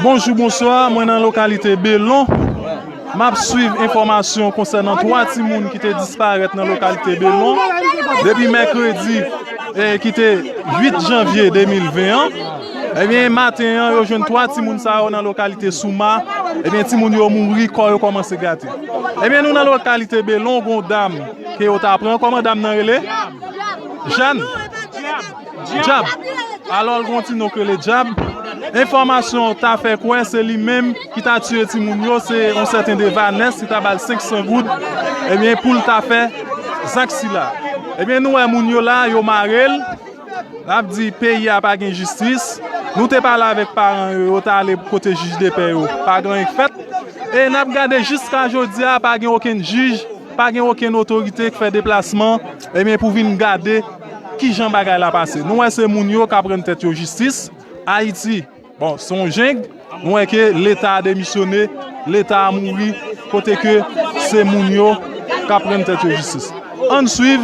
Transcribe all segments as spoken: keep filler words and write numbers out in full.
Bonjou, bonswa, mwen nan lokalite Belon. M ap swiv enfòmasyon konsènan twa timoun ki te disparèt nan lokalite Belon depi mèkredi, eh, ki te uit janvye de mil ven an. Ebyen, maten an, yo jwenn twa timoun sa yo nan lokalite Souma. Ebyen, timoun yo mouri, kò yo kòmanse gate. Ebyen, nou nan lokalite Belon, gon dam ke yo ta pran. Kòman dam nan rele? Jàn? Dyab. Alò, l gon ti non k rele Dyab. Enfòmasyon ta fè kwè se li menm ki ta tiye timoun yo, se yon sèten de Vanès ki ta ba l senk san goud, ebyen, pou l ta fè zak sila. Ebyen, nou wè moun yo la, yo mare l. N ap di peyi a pa gen jistis. Nou te pale avèk paran yo, yo ta ale kote jij de pè yo. Pa gen anyen k fèt. E n ap gade jiska jodi a, pa gen okenn jij, pa gen okenn otorite k fè deplasman, ebyen, pou vin gade kijan bagay la pase. Nou wè se moun yo k ap rann tèt yo jistis. Ayiti, bon, se yon jeng. Nou wè ke Leta a demisyone, Leta a mouri, kote ke se moun yo k ap rann tèt yo jistis. Ann swiv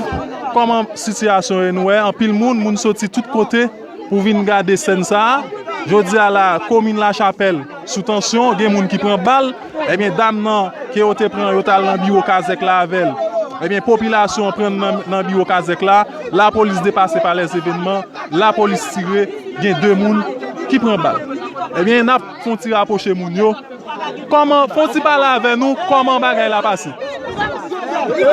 kòman sitiyasyon ye. Nou wè anpil moun, moun soti tout kote pou vin gade sèn sa a. Jodi a la, komin Lachapèl sou tansyon, gen moun ki pran bal. Ebyen, dam nan ke yo te pran, yo t al nan biwo kazèk la avè l. Ebyen, popilasyon an pran nan, nan biwo kazèk la. Lapolis depase pa lèzevènman. Lapolis tire, gen de moun ki pran bal. Ebyen, n ap fè yon ti rapwoche moun yo. Kòman, fè yon ti pale avè nou, kòman bagay la pase? Fè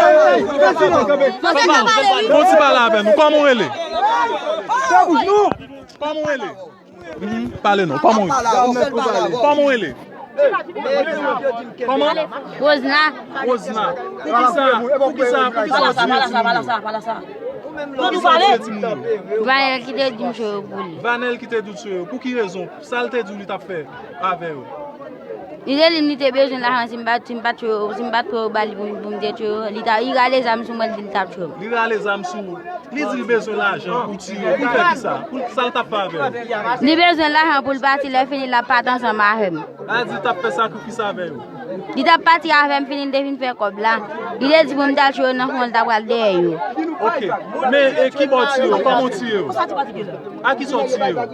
yon ti pale avè nou, kòman w rele? Kòman w rele? Mhm, pale non, kòman w rele? Kòman w rele? Kòman? Rosna. Rosna. Poukisa, poukisa, poukisa w tiye timoun yo? Poukisa w tiye timoun yo? Vanèl ki te di m tiye yo pou li. Vanèl ki te di w tiye yo. Pou ki rezon? Sa l te di w li t ap fè avè yo? Li te di m li te bezwen lajan, si m pa, si m pa tiye yo, si m pa tiye yo ba li pou m, pou m te tiye yo, li ta, li rale zam sou mwen, li di l t ap tiye m. Li rale zam sou ou. Li di l bezwen lajan pou tiye yo. Pou fè kisa? Pou sa l t ap fè avè yo? Li bezwen lajan pou l pati, lè fini l ap pati ansanm avè m. A di l t ap fè sakrifis avè yo. Li t ap pati avè m, fini l te fin fè kòb la. Li te di pou m t al tiye yo nan fon, l ta pral dèyè yo. Ok. Men, e ki bò w tiye yo? Kòman w tiye yo? A kisa w tiye yo?